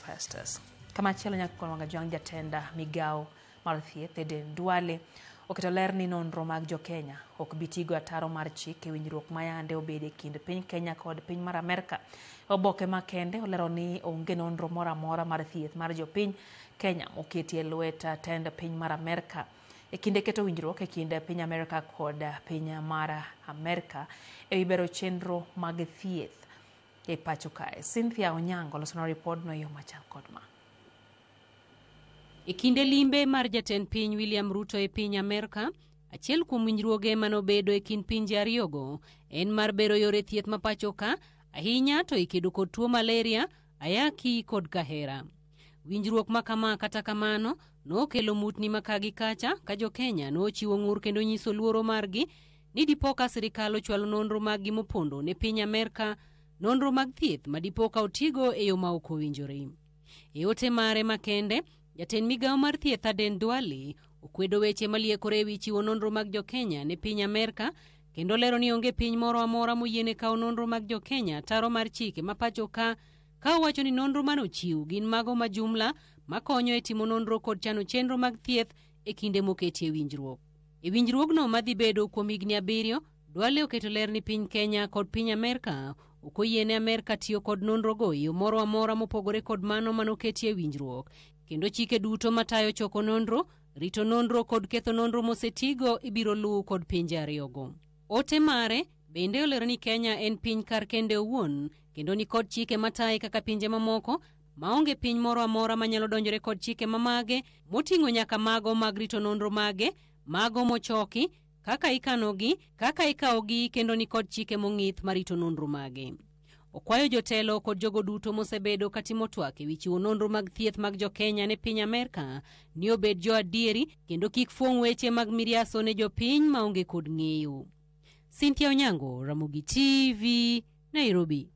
Festus. Kamachielo nyaka Wangajwang' jatend migawo mar thieth Eden Duale oketo ler ni nonro mag jokenya ok bi tigo ataro mar chik e winjruok ma yande obedo e kind piny Kenya kod piny mar Amerka. Oboke makende olero ni onge nonro moro amora mar thieth mar jopiny Kenya moketi e lwet tend piny mar Amerka. E kinde keto winjruok e kind piny Amerka kod piny mar Amerka e wi bero chenro mag thieth e pacho kae. Cynthia Onyango losono ripodno e yo machal kod ma. E kinde limbe mar jatend piny William Ruto e piny Amerka, achiel kuom winjruoge manobedo e kind pinje ariyogo en mar bero yore thieth ma pacho ka, ahinya to e kedo kod tuo malaria, ayaki kod kahera. Winjruok ma kama kata kamano nokelo mutni ma ka gi kacha ka jo-Kenya nochiwo ng'ur kendo nyiso luoro margi ni dipo ka sirikal ochwalo nonro maggi mopondo ne piny Amerka, nonro mag thieth ma dipo ka otigo e yo ma ok owinjore. E ote mare makende, jatend migawo mar thieth Aden Duale okwedo weche maliekore ewi chiwo nonro mag jo-Kenya ne piny Amerka kendo lero ni onge piny moro amora moyiene kawo nonro mag jo-Kenya taro mar chike ma pacho ka ka owacho ni nonro manochiw gin mago ma jumla makonyo e timo nonro kod chano chenro mag thieth e kinde moketie winjruok. E winjruogno madhi bedo kuom higni 7, Duale oketo ler ni piny Kenya kod piny Amerka ok oyiene Amerka tiyo kod nonrogo e yo moro amora mopogore kod mano manoketie winjruok, kendo chike duto matayo choko nonro, rito nonro kod ketho nonro mosetigo ibiro luw kod pinje ariyogo. Ote mare bende olero ni Kenya en piny kar kende owuon kendo ni kod chike mataye kaka pinje mamoko maonge piny moro amora manyalo donjore kod chike mamage moting'o nyaka mago mag rito nonro mage, mago mochoki, kaka ikanogi, kaka ikawogi kendo ni kod chike mong'ith marito nonro mage. Okwayo jotelo kod jogo duto mosebedo katimo twak ewi chiwo nonro mag thieth mag jo-Kenya ne piny Amerka ni obed jo adieri kendo kik fuong' weche mag miriaso ne jopiny maonge kod ng'eyo. Cynthia Onyango, Ramogi TV, Nairobi.